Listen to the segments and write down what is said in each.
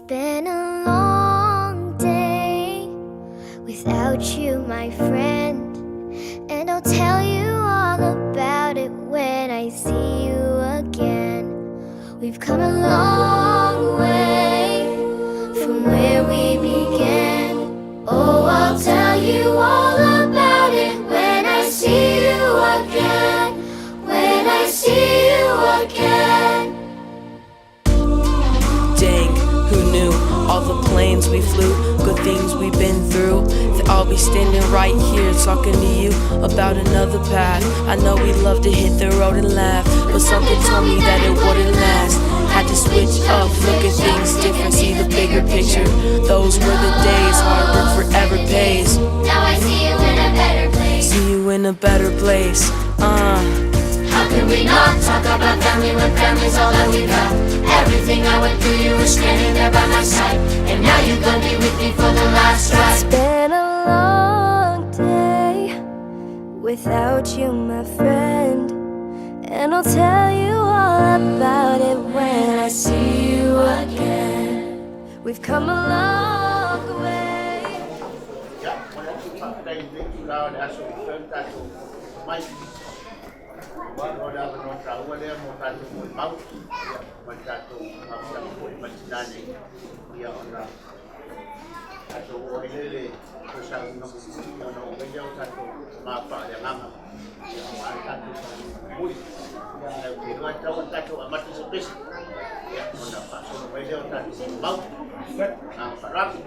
been a long day without you, my friend. And I'll tell you all about it when I see you again. We've come a long way from where we began. Oh, I'll tell you all about it when I see you again. When I see you again. Dang, who knew? All the planes we flew, good things we've been through. That I'll be standing right here talking to you about another path. I know we love to hit the road and laugh, but something told me that it wouldn't last. Had to switch up, look at things different, see the bigger picture. Those were the days, hard work forever pays. Now I see you in a better place. See you in a better place. How can we not talk about family when family's all that we got? Everything I went through, you were standing there by my side. And now you're gonna be with me for the last ride. It's been a long day without you, my friend. And I'll tell you all about it when I see you again. We've come a long way. Ia, momoli atu le faafetai i lenei itula o le aso ua mafai ona tatou mai. Aua o le avanoa taua lea mo tatou molimau, ia, ma le tatou mafutaga foi ma le tina nei, ia ona tatou oo ai lea i le toe sauniga mulimuli, ia ona oo mai lea o tatou tama faaleagaga, ia, aua le tatou sauniga mulimuli. Ia, ae ou te iloa e tatau ona tatou amata se pese, ia, ona faasolo mai lea o tatou molimau. Ma le agaga faaaloalo.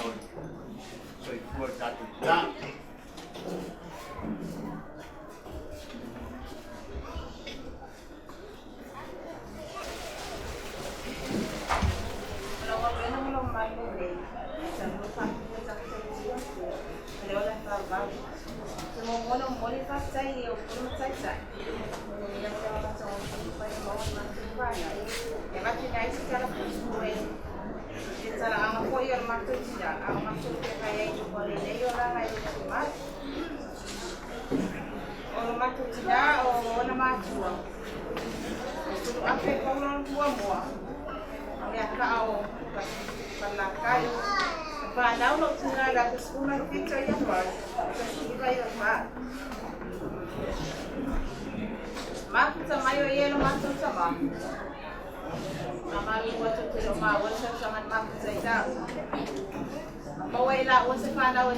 o le soifua o le tatou tina. O lo matou tinā o ona matua. O Suluape Paulo Muamua. Le kaa o Palakai. Whanau lo tina la te skuna pito ia pa. Te siva ia pa. Mafuta mai o ia lo matou tama. Mamalu ua te lo ma ua sa sangan mafuta i tau. Maua i la ua se whanau e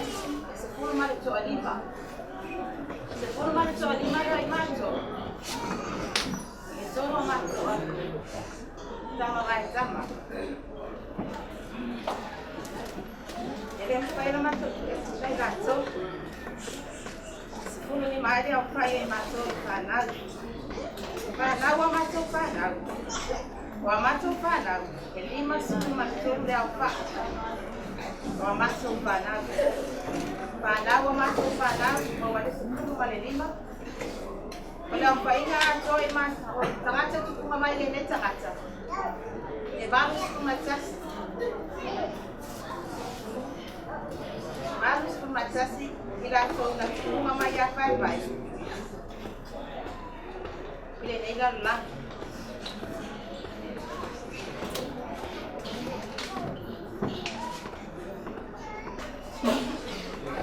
se puru ma le toa lima. Se puru ma le toa lima ia i mato. E toro mato a. Tama vai tama. E le mwhai lo mato e se gato. Se puru ni mai au whai e mato whanau. Whanau a mato whanau. Wa mato whanau. E lima suku mato le au wha. Wa mato whanau. Whanau a mato whanau. Ma wale sukuru ma le lima. O le au whainga ato e mato. Tangata tukunga mai le ne tangata. E valu suku matasi. Valu suku matasi. Ila tōna tukunga mai a whai whai. Ile nei la la.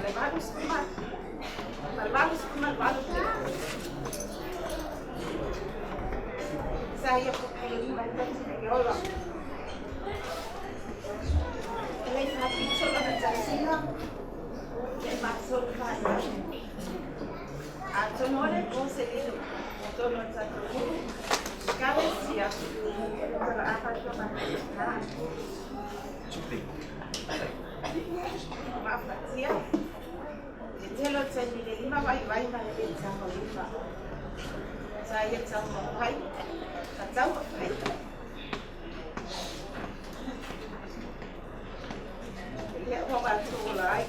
Le valu suku ma. Le valu suku ma valu. Sa ia pupulu ni mai tati nei ola. Ele fa pito la tasina. Le maso fa. A tonore conselheiro, tono tatu. Cabecia. Para a paixão Mafatia. E telo tani le lima vai vai ma le tamo lima. Sa ia tamo vai. Sa tamo vai. Ia o ma tu lai.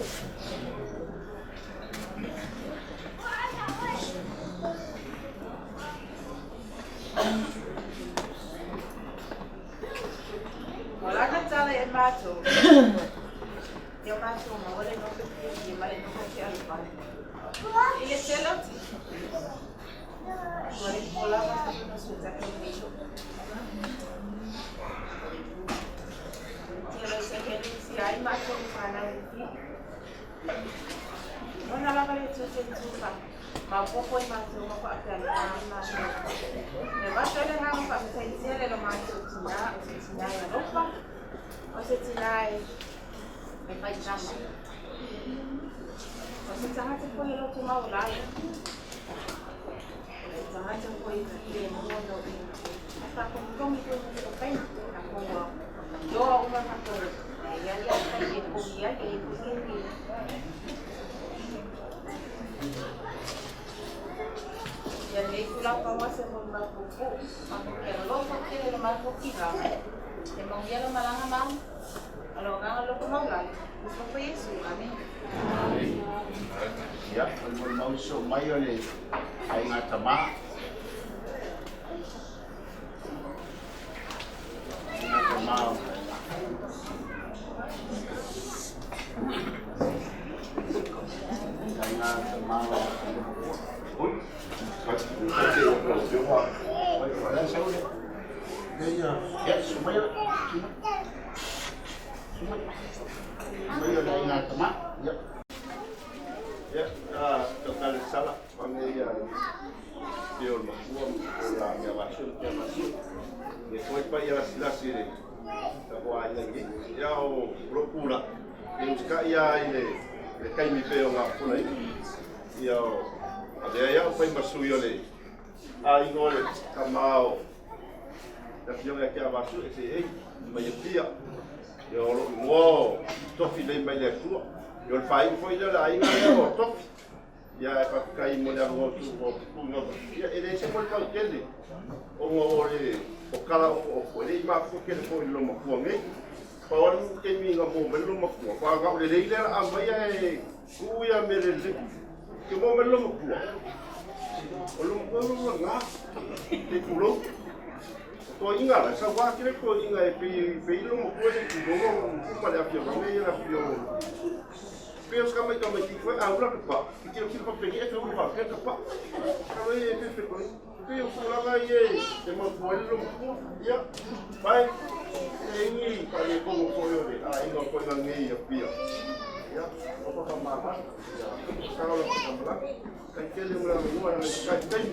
Wala ka tala e mato. Ia mato ma wale no ke ki ma le no ke alfa. Ile telo ti. Wale pola ma no su ta ke ni. Telo se ke ni si ai mato pa na ni. Ona la ba le tu te tu pa. Ma popo i mato ma pa ka ni mato. Le va tele ha ma pa se tele lo mato tina, o se tina ya ropa. O se tina e me fai tama. O se tanga te foi lo tu mau lai. O se tanga te foi le mono i. Ta ko komi ko ni o pai na ko doa uma ka ko. Ya ya ka e ko ya e ko ke ni. Ya le kula pa wa se mo ma ko ko. Ma ko ke lo ko ke le ma ko ki ga. Te mo ya lo malanga ma. Alo nga lo ko mau lai. Ko ko Yesu. Amen. Ia, o le molimau so mai o le aiga tamā. Aiga tamā o aiga tamā o Ui, Oi, sau le? Ia, sumai o. Sumai. Sumai o le aiga tamā. Ia. Ia, to kale sala, pane ia te o makua, o la mea vasu, te vasu. Ia toi pai ia lasi le, ta hoa ia i, ia o ropula. E usika ia i le kaimi pe o ngā puna i. Ia o, a lea ia o pai masui o le, a ingo le kamao. Ta fionga kia vasu, e se ei, mai e pia. Ia o lou igoa o Tofi lei mai le Atua. Ia o le faaiu foi lea o le aiga lea o Tofi. Ia ae faafetai mo le avanoa tuuina atu. Ia e le ese foi le fautele ona o le o tala ofoofo e le i mafua tele foi i le loomatua nei. Pau lava le taimi na maua mai le loomatua, faatoa na o le lei lea o le a aumai ae tuu ia mea lelei. Ke maua mai le loomatua, o le loomatua e lona se i tulou. O toeaiina la, e sauā tele toeaiina e pei pei le loomatua se i tulou ma le afioaga ia le afio. Pei o se tamaiti foi a ula ka pa, i tilotilo faapeni e feulu faapea ka pa. Kalo e fefe koe. Pei o tulaga ia e mafua ai le loomatua. Ia, pai, e ini faaletonu foi o le aiga o Toega nei i Apia. Ia, o papa mama. Ia, kalo la kamala. Kai tele mo la menua na kai kai.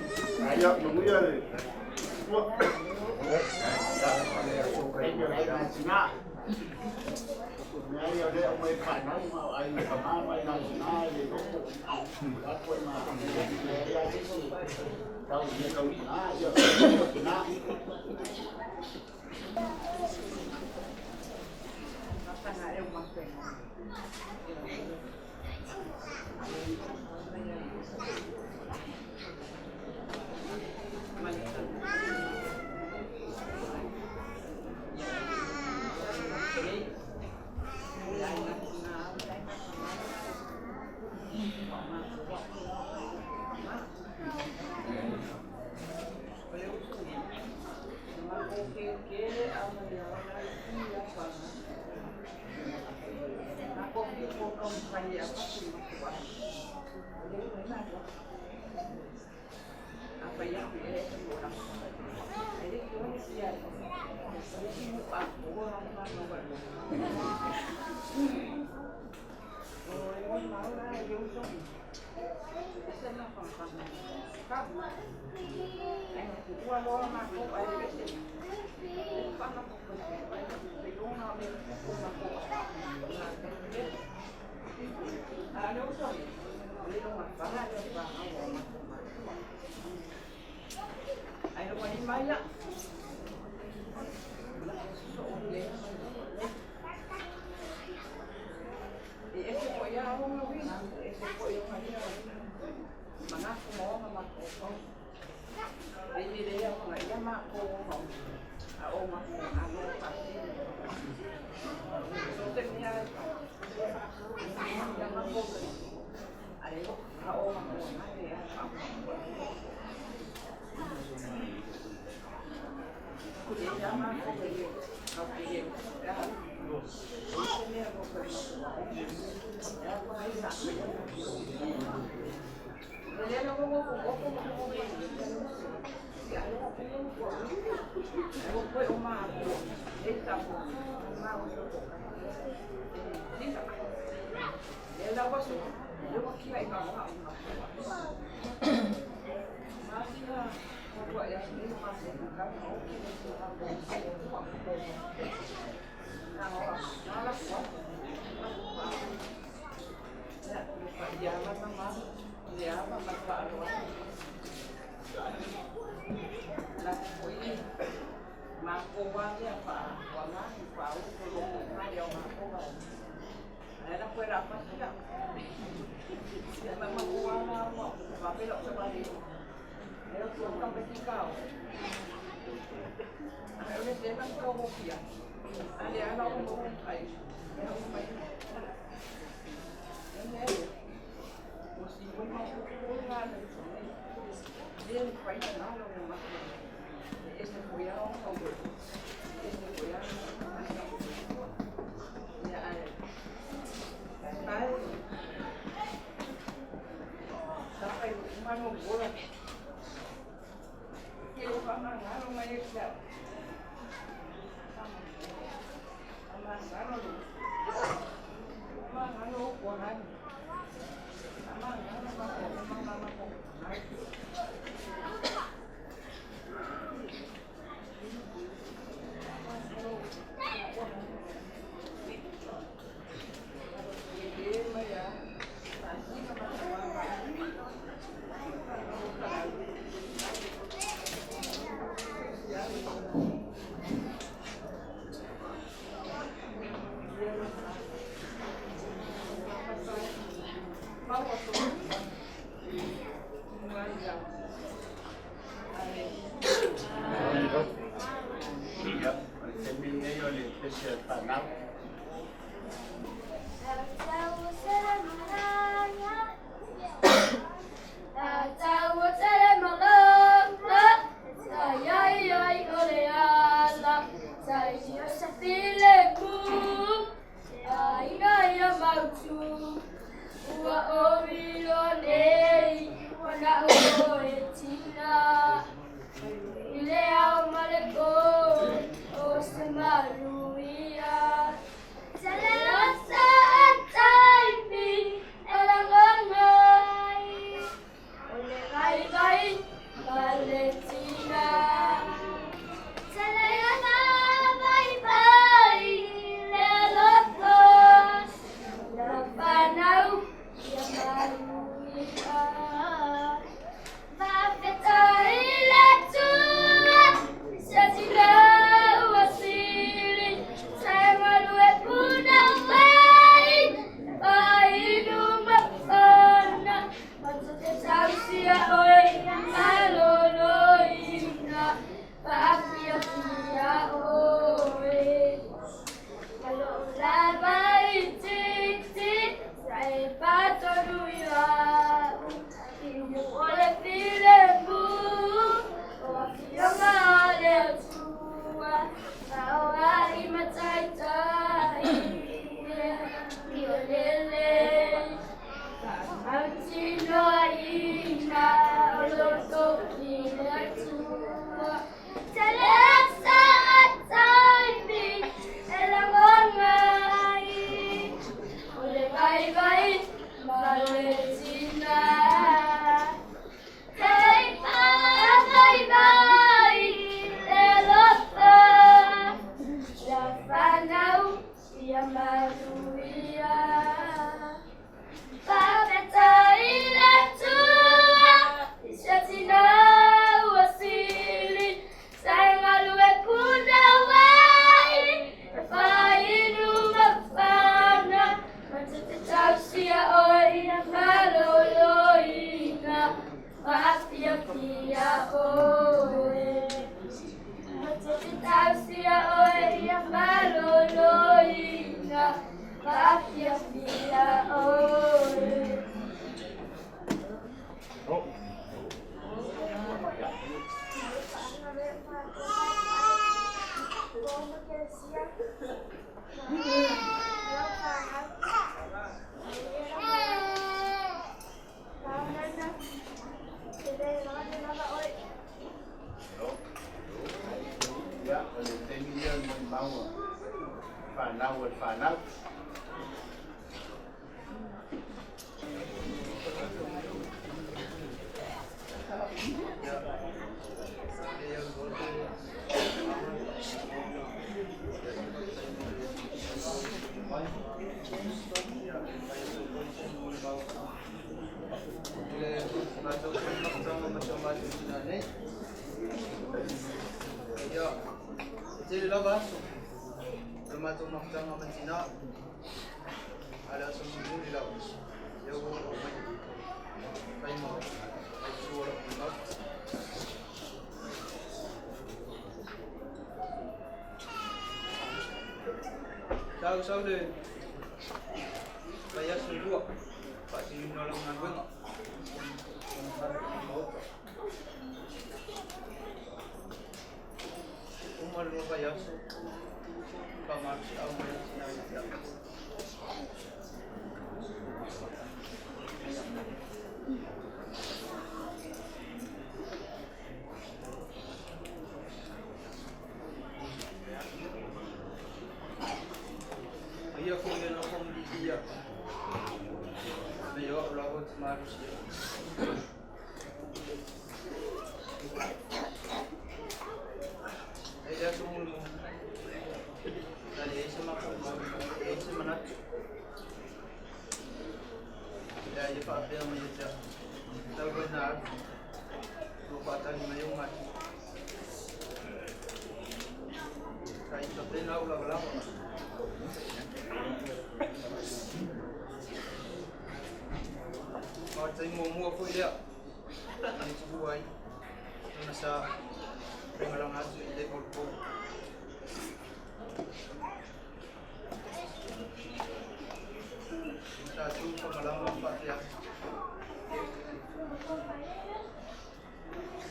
Ia, manuia le tua. Mea ia lea o e whanau ma o ai ka mama i nā tina i le loko. Lako e ma mea ia sisi. Tau ia tau ina ia tina. Ua ou iloa nei ua naʻu oe tina. I le ao ma le pō, o se maluia. Tele a taimi e lagona ai, o le vaivai ma le tina. Tele vaivai le alofa, lau fanau ia maluia. Faafetai i le Atua, i se tina ua sili, sa e galue punouai, faaiunu mafana, matou te tausia oe ia malōlōina, faafiafia oe. Ma lou lava itiiti, sa e faatonu ia'u, i o le filemu, o afioga a le Atua, faoai ma taitai, i o lelei, faamautinoaina o lo toki le Atua. Tele a taimi e lagona ai, o le vaivai ma le tina. Tele vaivai le alofa, lau fanau ia maluia. Faafetai i le Atua, i se tina ua sili, sa e galue punouai, e faaiunu mafana, matou te tausia oe ia malōlōina, faafiafia oe. Matou te tausia oe ia malōlōina, faafiafia oe. Ia, o le taimi lea o le molimau a fanau a le fanau. Ia, e tele lava aso o le matou mafutaga ma tinā, a le aso mulimuli lava, lea ua ou aumai fai ma faitū o lau molimau. Sa ou sau le vaiaso e 2 faatinoina o lau galuega maota. Uma le 2 vaiaso, faamalosiau mai le tinā ia te au. Ia foi e nofo ma lilia. Me o au lava ou te malosi ai. E le aso mulimuli, sa leai se matou leai se manatu. Lea ia faapea mai ia te au. Tau loa ina alu, ua faatali mai ou matua. Sa i tapena au lavalava. Ma o le taimi muamua foi lea na tuua ai ona sa lagalaga atu i le volleyball. Sa tu famalama ma faapea atu.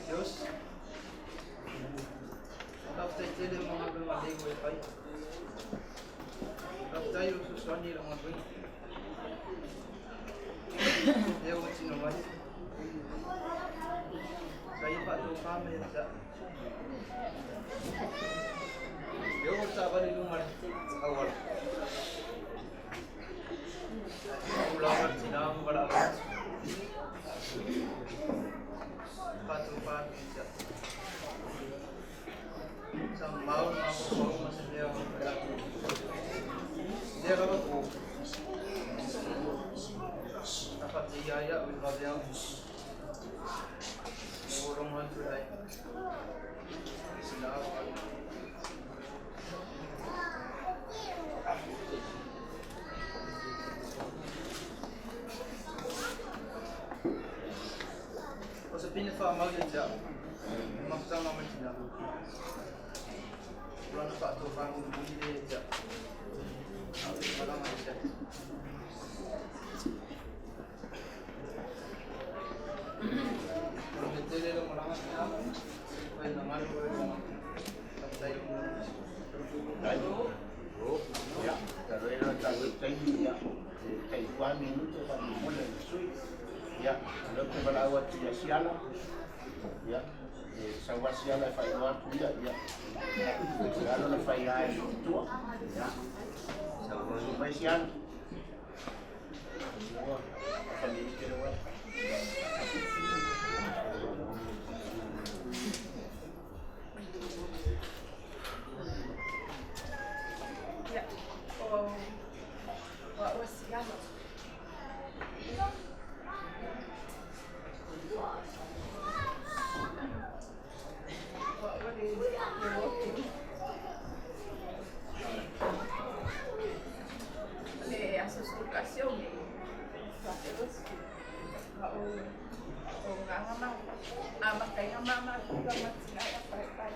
Dios, faafetai tele mo galuega lelei ua e faia. Faafetai o fesoasoani i lau galuega. Lea ua tino mai. Sa ia faatofa ma ia te au. E oo le taavale i luma o le auala. Ae pau lava le tina ma valaau atu. Faatofa atu ia te au. Sa mamao le mafaufau ma se mea o le a lea lava po. Sa faateia ai au i le vaveao. Ina ua logo atu e aiga. Sina au alu. O se pine faamau ia te au, le mafutaga ma le tina. O lana faatofa mulimuli lea ia te au, a o le i malaga ai se ata. Manuia tele lau malaga tina, failagalo oe i luga. Faafetai i lou Ia, talu ai ona talu ai taimi, ia, e tai 4 minute faamolemole le sui usufono. Ia, o lea ou te valaau atu ia Siala, ia, e sau lava Siala e faailoa atu ia, ia, o le a lona faia e tua. Ia, susu mai Siala. Ua, afa minute le ua. Ia, o o au o Siala. O au o le uo O le aso 11 o Me, 2020, ma o o gaga ma amataina ma mafuta ma tina ia paepae.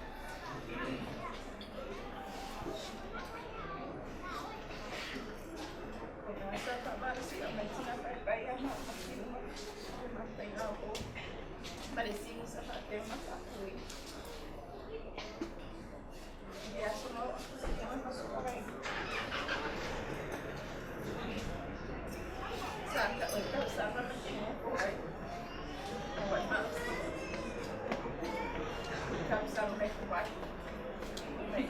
O na sa faamalosia mai tina paepae ia ma ma mafutaina o ma le sini sa faatea ma faapui. I le aso ma oo atu se ma soai. Sa ta o tausaga ma te nofo ai. O ai ma tausaga mai ku mai. Mai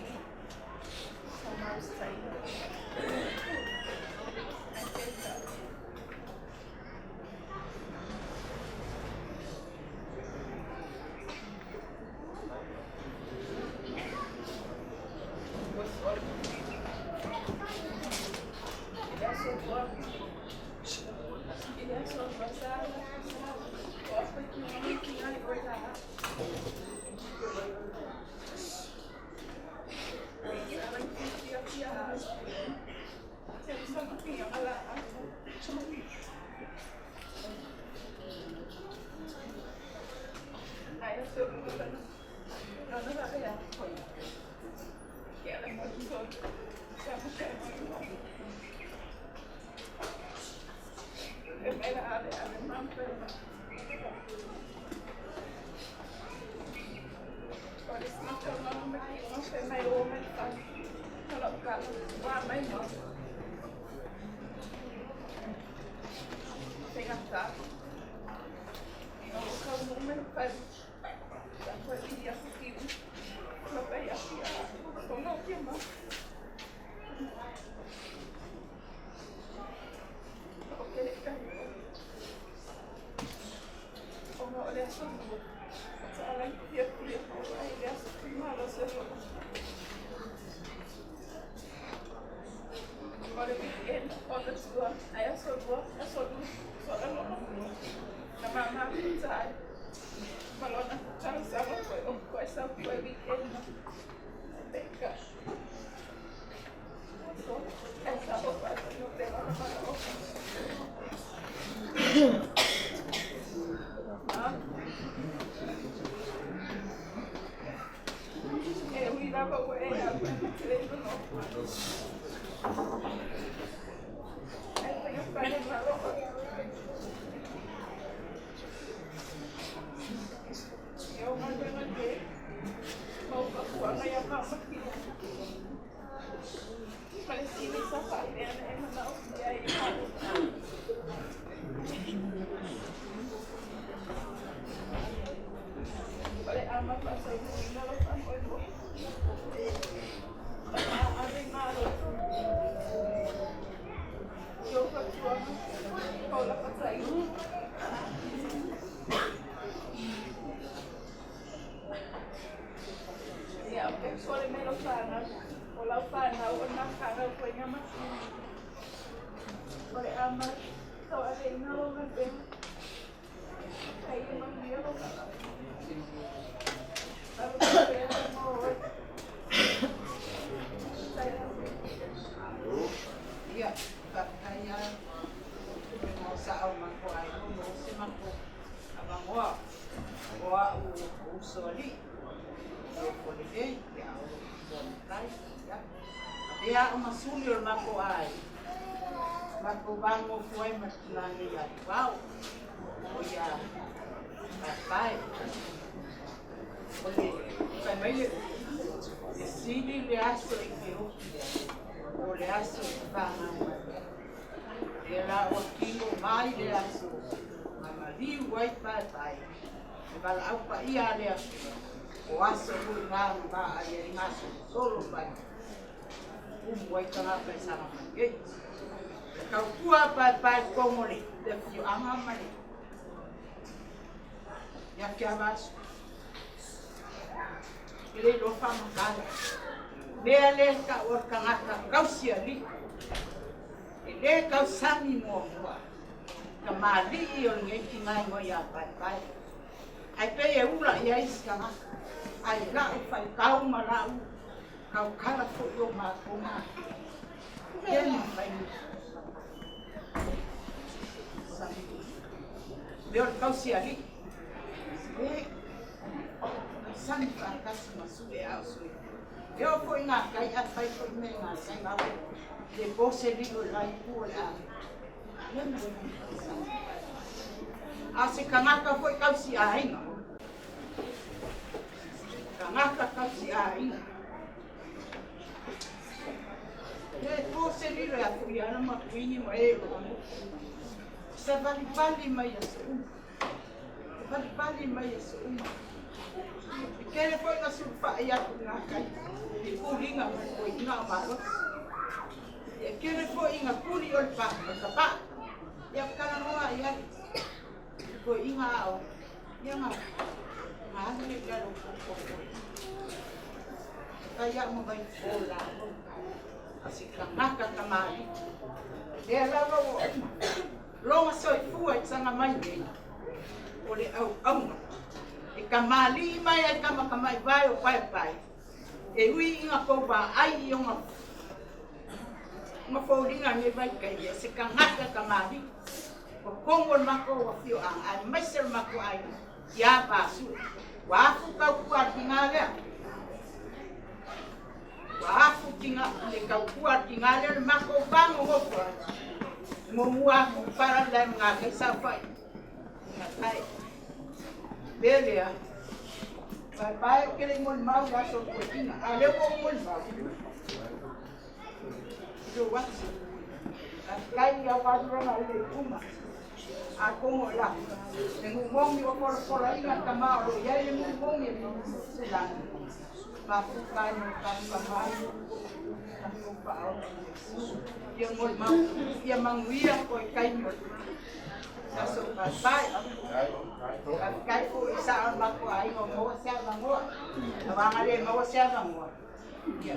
sa mau sai. Ai peta. Ua solo. I le aso lua. I le aso lua sa sa o afu i ki ki ai o la. Sa la ki ki ki a. Se sa ki a la. Ai so no no no la ya. Ke ala mo so. Sa mo ka mo. E mai la ale ale mam pe ma. O le smaka ma ma ki ma fe mai o mai fa. Kala ka wa mai mo. Pega ta. No ka mo me pa. Sa ko i ya ki. Ma pa ya ki. Ko no ki ma. O ke le ka. O ma o le aso mo. Sa ala ki ya ki o ai le aso ki ma lo se lo. O le weekend o le tua. Ai aso lua, aso lu, so la lo. Na ma ma ta. Malona tausaga foi o ko sa foi weekend. Peka. So, essa o pa no te va ma o. Ah. E ui lava o e a te le no. Ai tengo para malo. Eu ma ma te. Mau ka kuanga ia ka maki. Palestina sa fa le ana e mana o ia i ha. Ia, o ke sole me lau whanau. O lau whanau, o nā whanau koe ngā masi. O le ama, tau ave ina lo ngā pena. Kai e manuia lo ngā lau. Lau ka pena mo oe. Tai ave. Ia, faafetai lava i le sao o matou aiga ua maua se matou avanoa o au o Usoalii, nofo lelei, ia o lou matai, ia. Avea au ma suli o le matou aiga, matou va nonofo ai ma le tina nei ia Tuao, o ia Paepae. O le fai mai le upu, e sili le aso e te ofi ai, o le aso e te fanau mai ai. Lea la ua kino mai le aso na maliu ai Paepae, le valaau paia a le Atua, o aso foi na na vaai ai gasolosolo mai umu ai tagata i saga mai nei. E tautua Paepae i totonu o le afioaga ma le ia Keavasu. E le iloa faamatala. Mea lea e tau o le tagata tausi alii. E le tausami muamua tamalii o lenei tina igoa ia Paepae. Ae pei e ula i ai isi tagata. Ae i la'u faitau ma la'u tautala foi o matou matua, e le mafai ona sami. Mea o le tausi alii, e sami faatasi ma sue a o sue. E oo foi i ngā kai, a fai foi mea i ngā kai maua, le po se lilo i la itu o le aiga. Le mafai ona sami. A o se tagata foi tausi aiga, tagata tausi aiga. Le po se lilo ia ku ia ma kuini ma e o mo. Savalivali mai aso uma. Savalivali mai aso uma. E tele foi na sulufai atu i ngā kai, i puliga ma le koiina o malosi. E tele foi ina tuli o le pa, o le tapaa. Ia talanoa i ai i koiina ao. Ia nga nga alu lea i lalo o o o. Fai au ma vai o la o se tagata tamalii. Lea lava ua uma lona soifua i taga mai nei o le auauna e tamalii mai ai tamatamai vae o Paepae e ui ina tou vaai i ona foliga i lenei vaitaimi, o se tagata tamalii o totonu o le matou afioaga aemaise o le matou aiga ia Pasue. Ua afu tautua a le tina lea. Ua afu tina, le tautua a le tina lea le matou va nonofo ai. E muamua atu pala le ngā kai saofai. Paepae. Mea lea, Paepae ou te le i molimau i le aso o le toeaina, a o lea ua ou molimau. Lou aso. Faafetai i au aluaga i le uma. Atonu o la le nuu moni ua folafolaina tama o lo o i ai le nuu moni e se lagi. Mafuta ai ma le tatou tatou faaola i Iesu. Ia molimau, ia manuia toe taimi o le aso paepae. Faafetai foi i sao o le matou aiga ua maua se avanoa. Aua ana le maua se avanoa, ia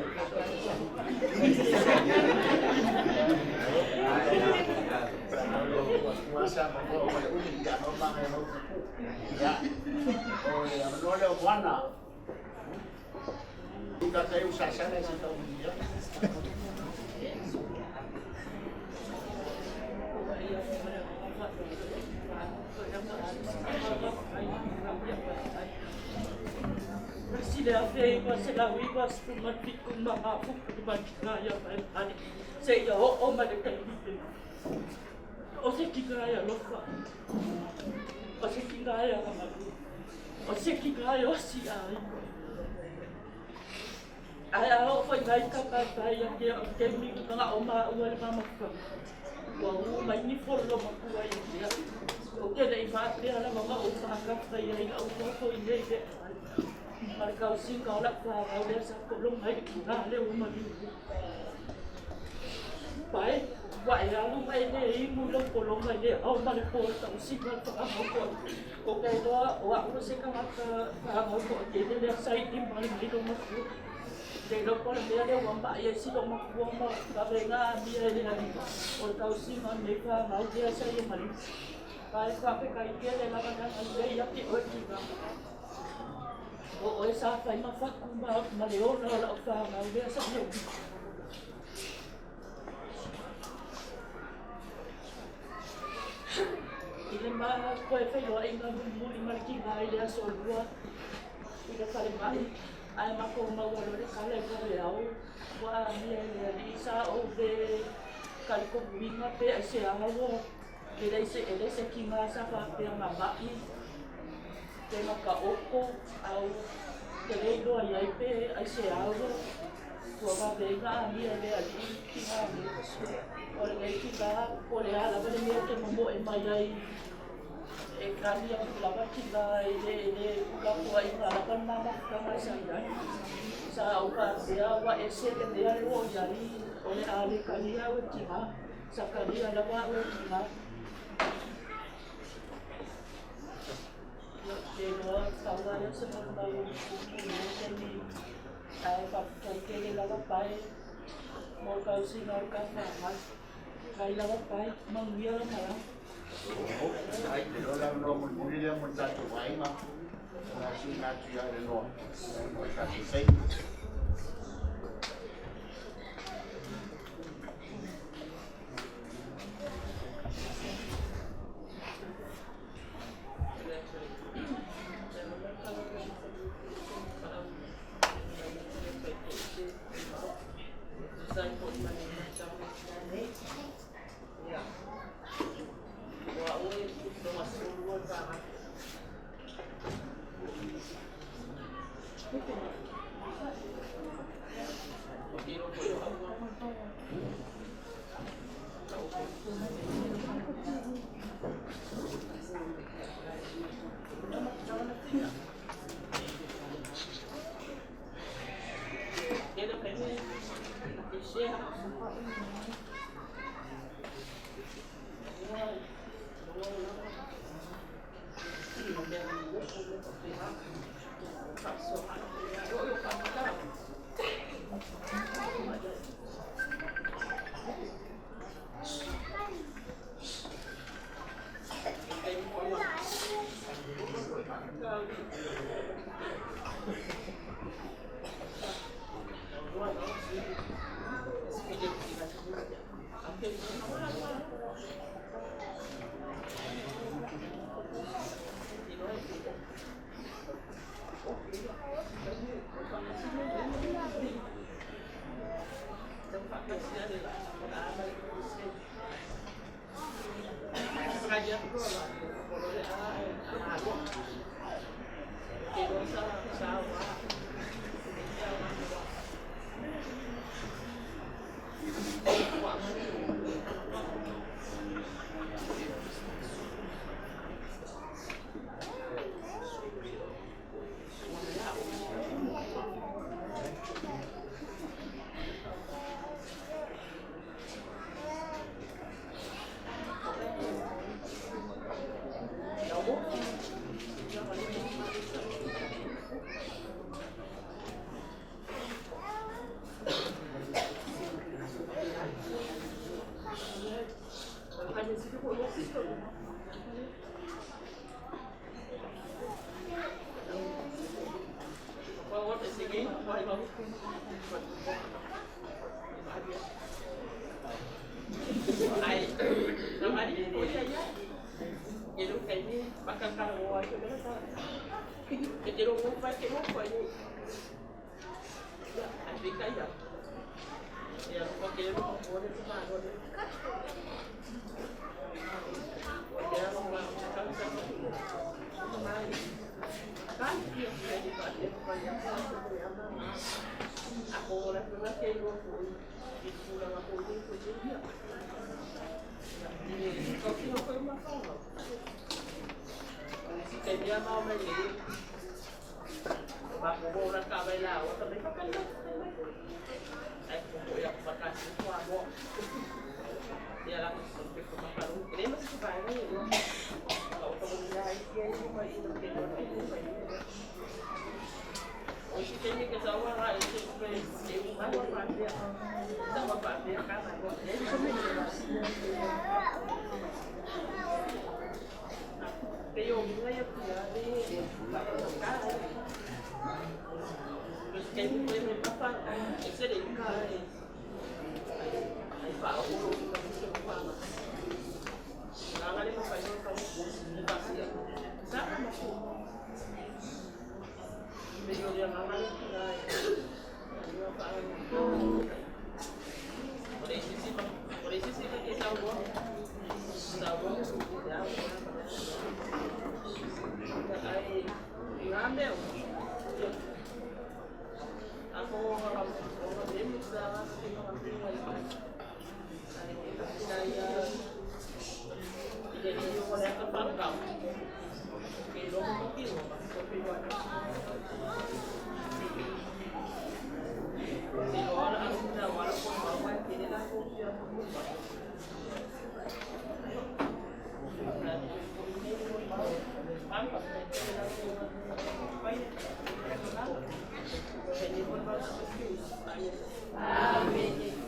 Seia oo mai le taimi lenei. O se tina e alofa, o se tina e agamalu, o se tina e osi aiga. Ae a oo foi mai ka paepae ia te au taimi na manao maua i le mamafa, ua ū mai ni folo makua ia te au. Ou te le i faapea lava na ou faakafa i ai lau nofo i nei mea ai. Ma le tausiga o lau fanau lea sa pologa ai le tina lea ua maliu nei. Pae. Ua e alu ma e lē inu i lau pologa i le ao ma le po i le tausiga o le faamau toatele. Ou te iloa o a'u se tagata fanau toatele lea sa i lima ai mai lou matua. Ou te iloa po o le mea lea ua ma'i ai si loomatua ma vavega amia e le Alii o le tausiga o lenei fanau lea sa ia ma lima. Ae faafetai tele lava leaga lelei ia te oe tina. O oe sa fai ma fatu ma le ola o la'u fanau lea sa ia lima. I le ma toe feiloaiga mulimuli ma le tina i le aso Lua i le falemai, ae matou maua loa le tala i vaeao ua amia e le Alii. Sa ou le talitonuina pe aisea ua e leai se tina sa faapea na ma'i pe na taoto, ae ou te le iloa i ai pe aisea ua vave ai ona amia e le Alii le tina nei. O lenei tina, po o le a lava le mea e te momoe mai ai, e tali atu lava tina, e le tuulafoaiina lava le ma mafutaga sa i ai. Sa ou faapea ua ese le mea lea ua i ai, o le a le talia au e tina. Sa talia lava au e tina. Ia, ou te iloa pau lava lea o se molimau puupuu i lenei taimi, ae faafetai tele lava pae mo le tausiga o le ta fanau. Mai lava pae, manuia lau malaga. Ai, te loa le avanoa mulimuli lea mo le tatou aiga, o le a tuuina atu ia Elenoa mo le tatou taimi.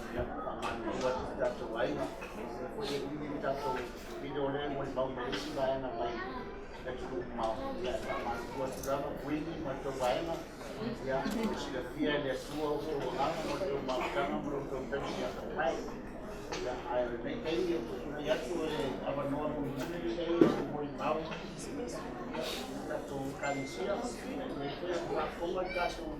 Ia, faamalulu atu i tatou aiga, o lea foi e umi le tatou video lea e molimau mai ai isi vaega mai le atunuu mamao. Ia, e faamalulu atu lava Kuini ma le tou vaega, ia, e silafia e le Atua o outou agaga ma le tou mafutaga ma lo outou tausi atamai. Ia, ae o lenei taimi ou te tulai atu e avanoa mulimuli lenei i se molimau ia, i le tatou Ekalesia, ia, e lelei foi ona faafofoga le tatou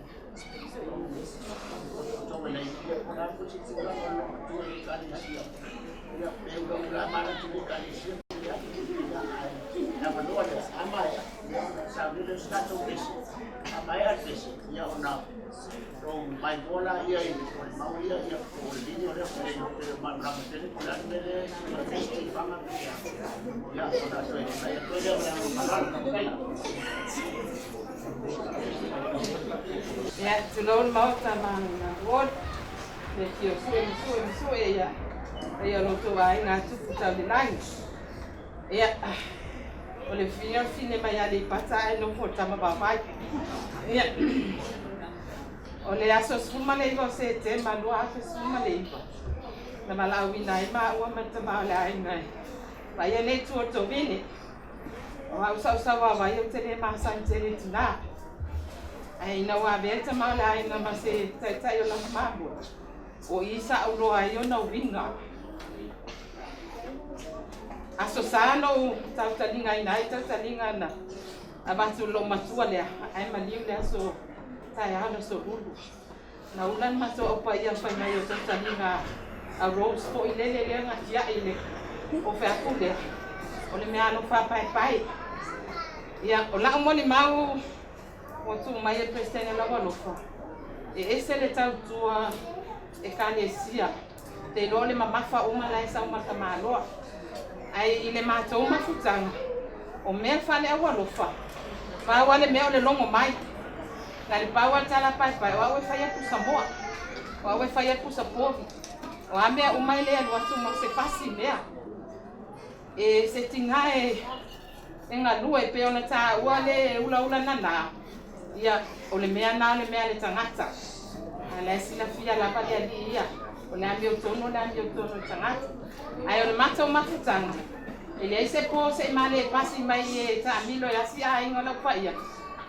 Ia, tulou le Maota ma lona ward, le afio sue ma sue ma sue ia, paia o lo outou aiga tupu tau le lagi. Ia, o le fia o le fine mai Aleipata ae nofo i le tama vaovai. Ia, o le aso 19 o Setema 2019, na valaauina ai maua ma le tama o le aiga e vaai le itu o le tovine. O au sausaua vai ou te le masani tele i tinā. Ae ina ua avea le tama o le aiga ma se taitai o lana mamoe, o i sa auloa ai ona uiga. Aso Sa na ou tautaligaina ai tautaliga na avatu i lou matua lea, ae maliu le aso taeao le aso Lulu. Na ula le matou au paia fai mai o tautaliga a Rose foi lele lea na tiai le ofe atu lea. O le mea alofa paepae. Ia, o lau molimau ua tuu mai e le Peresetene lau alofa, e ese le tautua Ekalesia, te iloa o le mamafa uma la e sau ma le tamaloa. Ae i le matou mafutaga, o mea faaleaualofa, pau lava le mea o le logo mai. Na le pau lava le tala paepae, o au e fai atu Samoa, o au e fai atu Sapovi, o a mea uma e le alu atu ma se fasi mea. E se tiga e galue pei ona taua le ulaula nana, ia, o le mea na o le mea a le tagata. A la e silafia lava le alii ia, o le amiotonu o le amiotonu i le tagata. Ae o le matou mafutaga, e leai se po se i male pasi mai e taamilo e asi aiga o lau paia,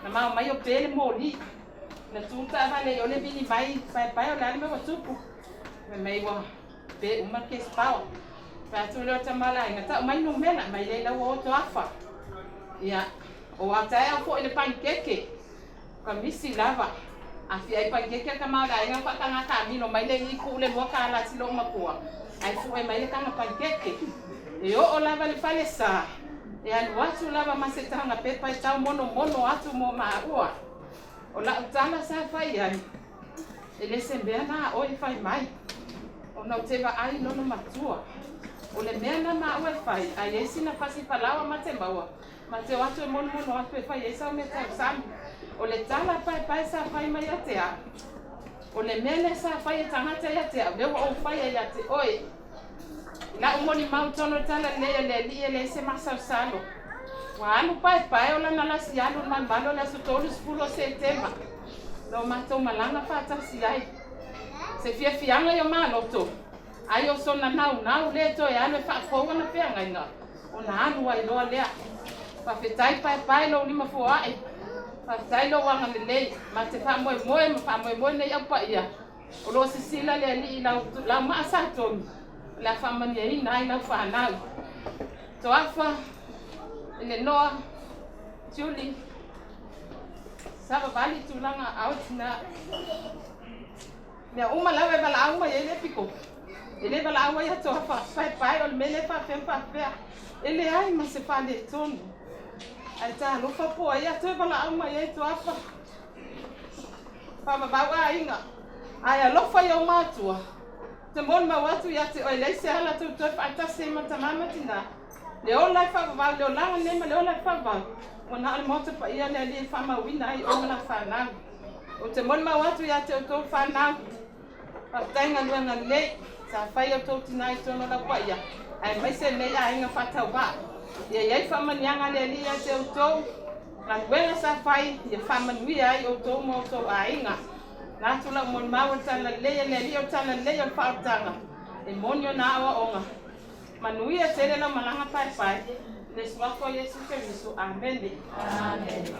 na mao mai o pe le moli. Na tu taavale i o le vili mai paepae o le a le mea ua tupu. Fai mai ua pe uma le cash power. Fai atu lea o le tama o le aiga, tau mai numera, mai lea lau ua oto afa. Ia, o a taeao foi le panikeke, ka misi lava. A fia ai panikeke a le tama o le aiga faataga taamilo mai le i tuu le $2 si lou matua, ae fue mai le taga panikeke. E oo lava le falesa, e alu atu lava ma se taga pepa e tau monomono atu mo maua. O lau tala sa fai ai, e le se mea na oe e fai mai, ona ou te vaai i lona matua. O le mea na maua e fai, a i ai sina fasi falaoa ma te maua, ma te o atu e monomono atu e fai ai sau mea tausami. O le tala paepae sa fai mai ia te au, o le mea lea sa fai e tagata ia te au, lea ua ou faia ia te oe. La'u molimau i totonu o le Tala Lelei a le Alii e leai se masalosalo. Ua alu paepae o lana lasi alu i le malumalu o le aso 30 o Setema na o matou malaga faatasi ai. Se fiafiaga i o ma loto, ai o sona naunau lea e toe alu e faafou ana feagaiga, ona alu ai loa lea. Faafetai paepae lou lima foa'i, faafetai lou agalelei, ma te faamoemoe ma faamoemoe nei au paia, O lo o sisila le Alii i lau, lau maa satonu, o le a faamanuiaina ai lau fanau. Toafa, Elenoa, Julie, savavali i tulaga aao tina. Mea uma lava e valaau mai ai le piko. E le valaau ai a Toafa, paepae o le mea lea e faapea ma faapea. E leai ma se faaletonu. Ae talofa po o ai a toe valaau mai ai Toafa. Faavavau aiga, ae alofa i ou matua. Ou te molimau atu ia te oe, e leai se ala tou toe faatasi ai ma tama ma tina. Le ola e faavavau, le olaga lenei ma le ola e faavavau, ua na o le Maota Paia o le Alii e faamauina ai oe ma lau fanau. Ou te molimau atu ia te outou fanau, faafetai galuega lelei sa fai e outou tina i totonu o lau paia, aemaise lenei aiga faatauvaa. Ia i ai faamanuiaga a le Alii ia te outou. Galuega sa fai ia faamanuia ai outou ma outou aiga. Na atu lau molimau o le Tala Lelei a le Alii o le Tala Lelei o le faaolataga, e moni ona aoaoga. Manuia tele lau malaga paepae, i le Suafa o Iesu Keriso. Amene. Amene.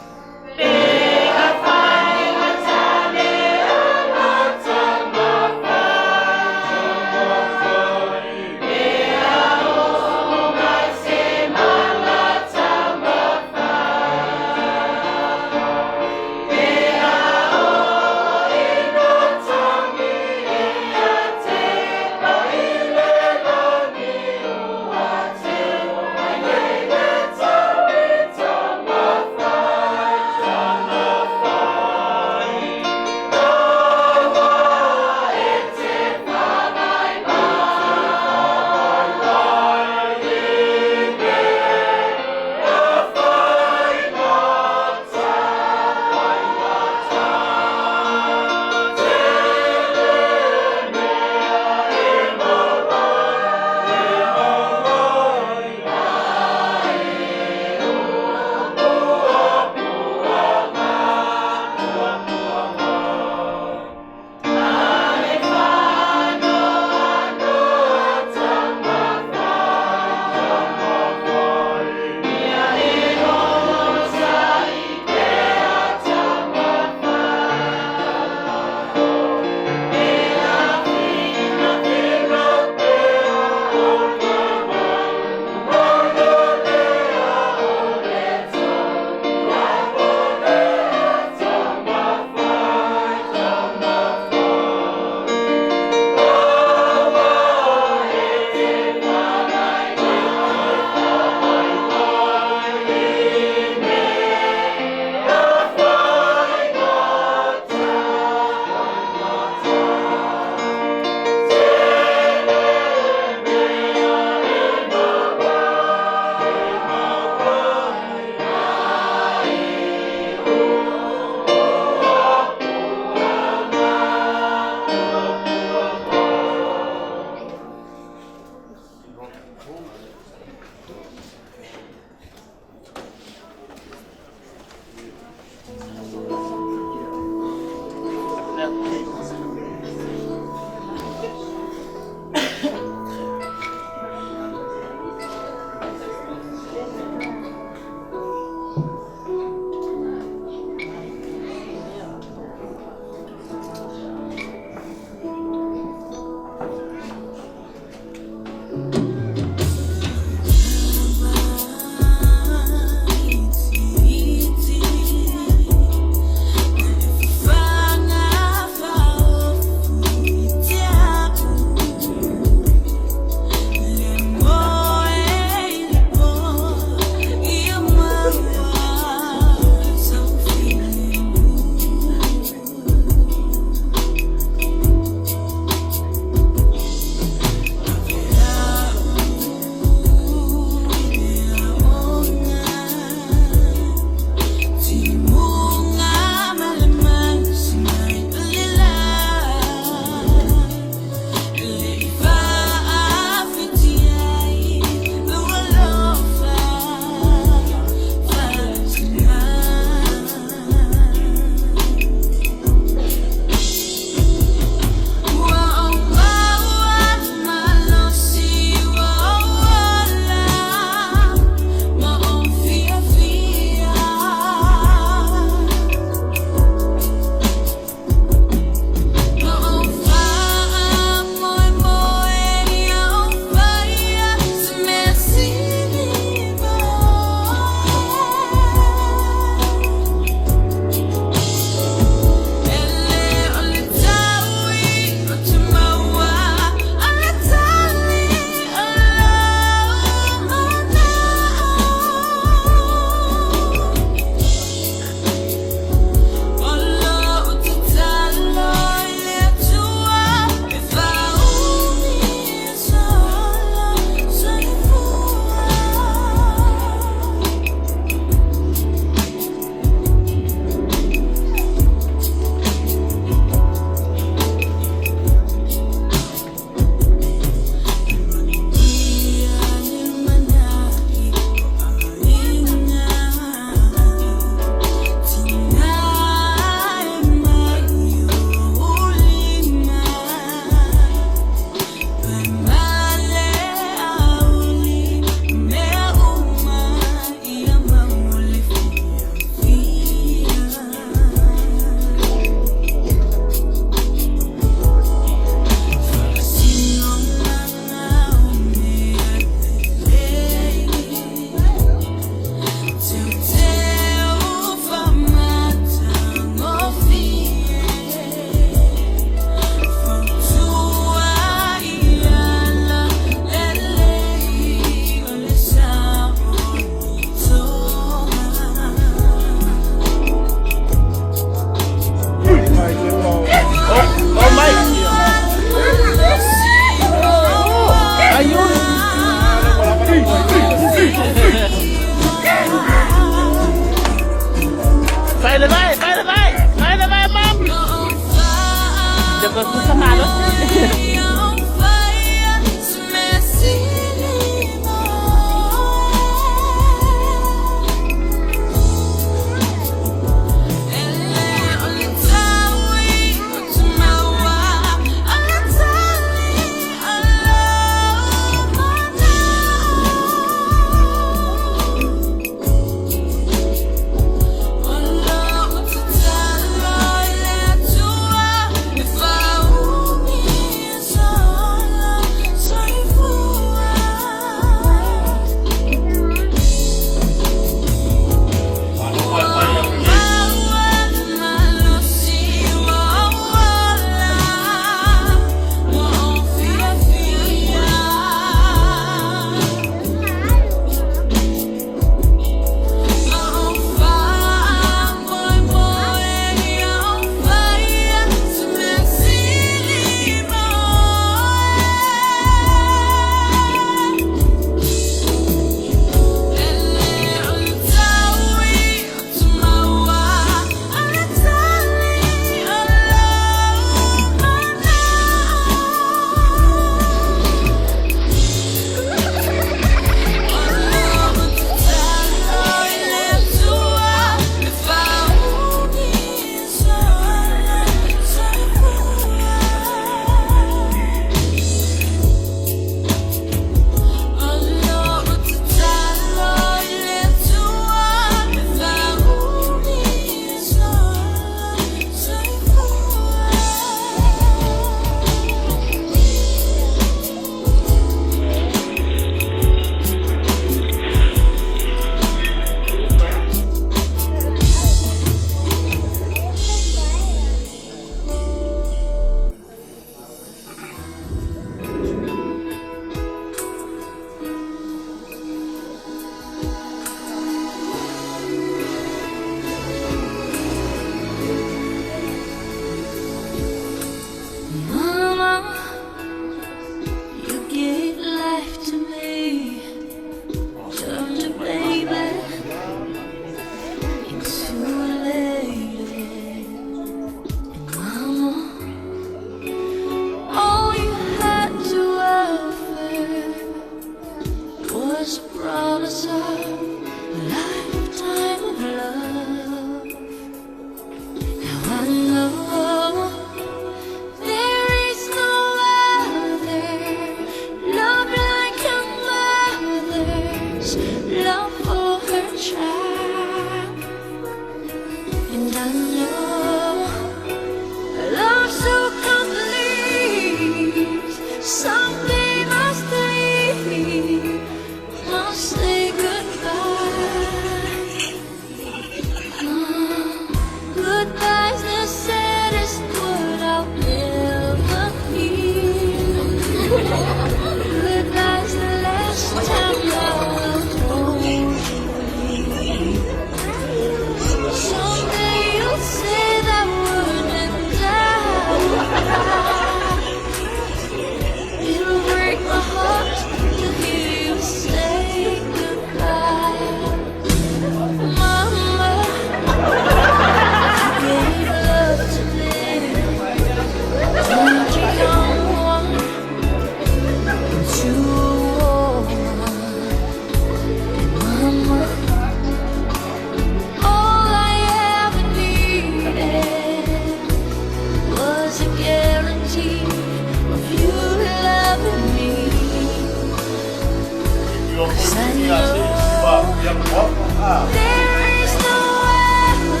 There is no other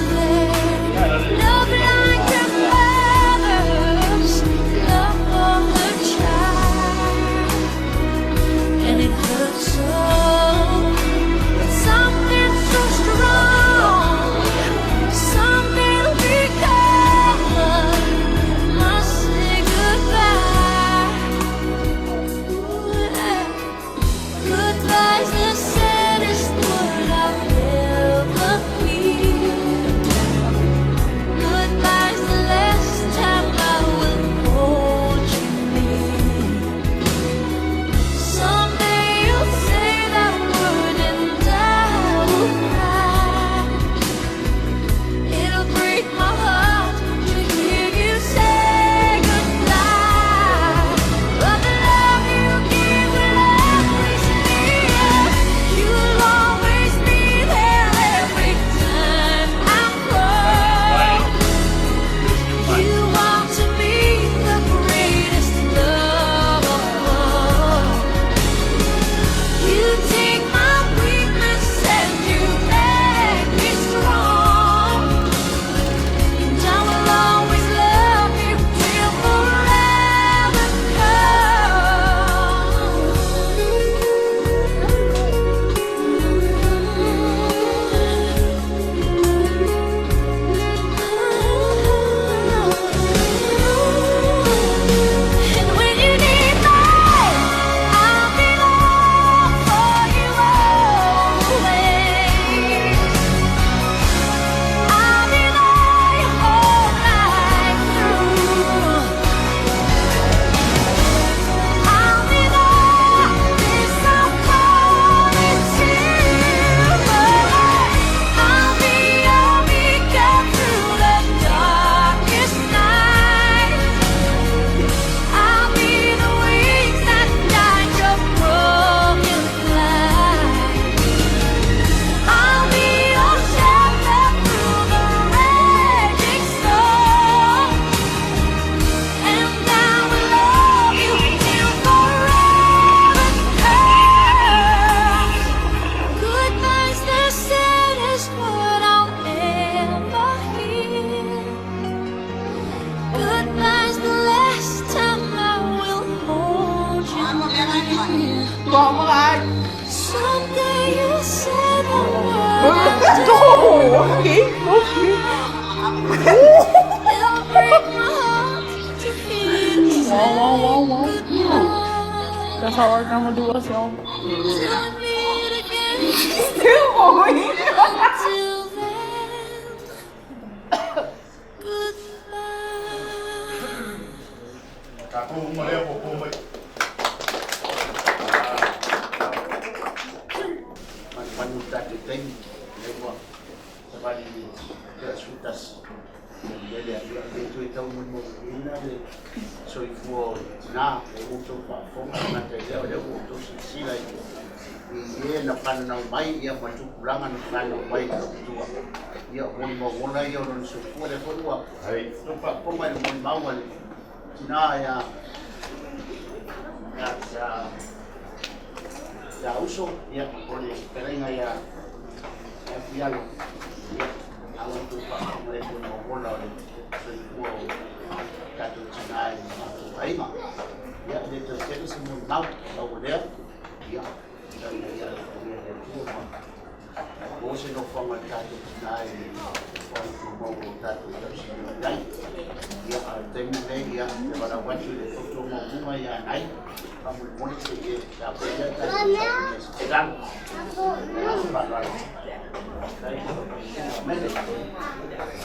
love like a mother's love for her child, and it hurts so. But something so strong, something we call must say goodbye. Goodbye's the saddest word I'll ever hear. Goodbye's the last time I will hold you near. Someday you'll say that word and I will cry. It'll break my heart to hear you say goodbye. But the love you give will always be there. You'll always be there every time I cry. You are to me the greatest love of all. You take my weakness and you make me strong. And I will always love you till forever comes. And when you need me, I'll be there for you always. I'll be there your whole life through. I'll be there, this I promise you. I'll be your beacon through the darkest night. I'll be the wings that guide your broken flight. I'll be your shelter through the raging storm, and I will love you till forever comes. Goodbye's the saddest word I'll ever hear. Goodbye's the last time I will hold you near. Someday you'll say the word It'll break my heart to hear you say goodbye. That's how our grandma do us, y'all. Till we meet again. Until then, goodbye. Tatou uma lea puapua mai. Manumanu i tatou taimi, lea ua savali i le 11. Ia le Atua le toe taumolimoluina le soifua o tina, lea ua outou faafofoga, e gata i lea o lea ua outou silasila i i e na fananau mai ia ma tupulaga na fananau mai i le Atua. Ia o molimau ola ia o lona soifua, lea foi ua outou faafofoga i le molimau a le tina ia ia ia ia uso, ia o le fetalaiga ia ia Fialo. Ia, a ua outou faafofoga i le molimau ola o le soifua o tatou tina i le matou aiga. Ia, e le toe tele se molimau, pau o lea, ia, tau ina ia alofagia e le Atua ma maua se nofoaga a le tatou tina i le nofoaga tumau o tatou tausinio i ai. Ia, a o le taimi lenei, ia, e valaau atu i le fautua maualuga ia Nai, faamolemole se i e tapuaia le tatou sauni e se tatalo. Ma le faaaloalo. Faafetai i lau Afioga. Mele.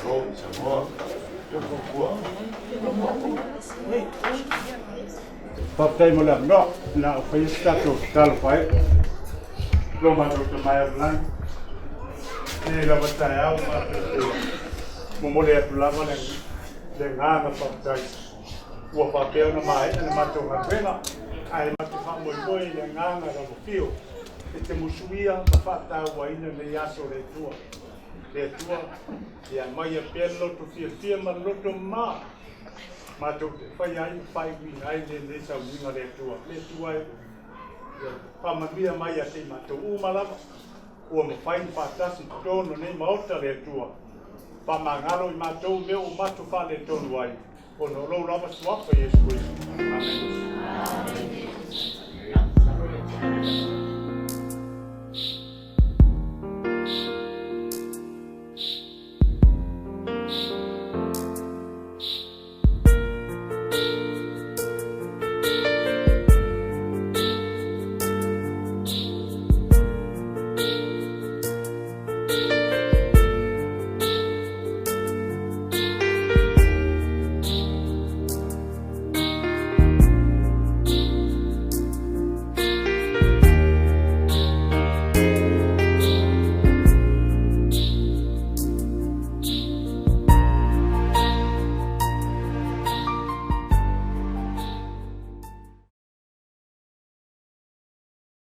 Malo i Samoa. Faafetai mo le avanoa. Na o faia se tatou tatalo faaiu. Lo matou Tama e o le lagi, lenei lava taeao matou te momoli atu lava le le agaga faafetai ua faapea ona maea le matou galuega, ae matou te faamoemoe i le agaga lalofio e te musuia ma faatauaina nei aso o le Atua. Le Atua, ia aumaia pea le loto fiafia ma le loto mama matou te faia ai ma faaiuina ai lenei sauniga le Atua. Le Atua e, ia faamanuia mai ia te i matou uma lava. ua mafai ona faatasi i totonu o lenei Maota le Atua. Faamagalo i matou mea ua matou faaletonu ai, ona o lou lava suafa Iesu Keriso. Amene.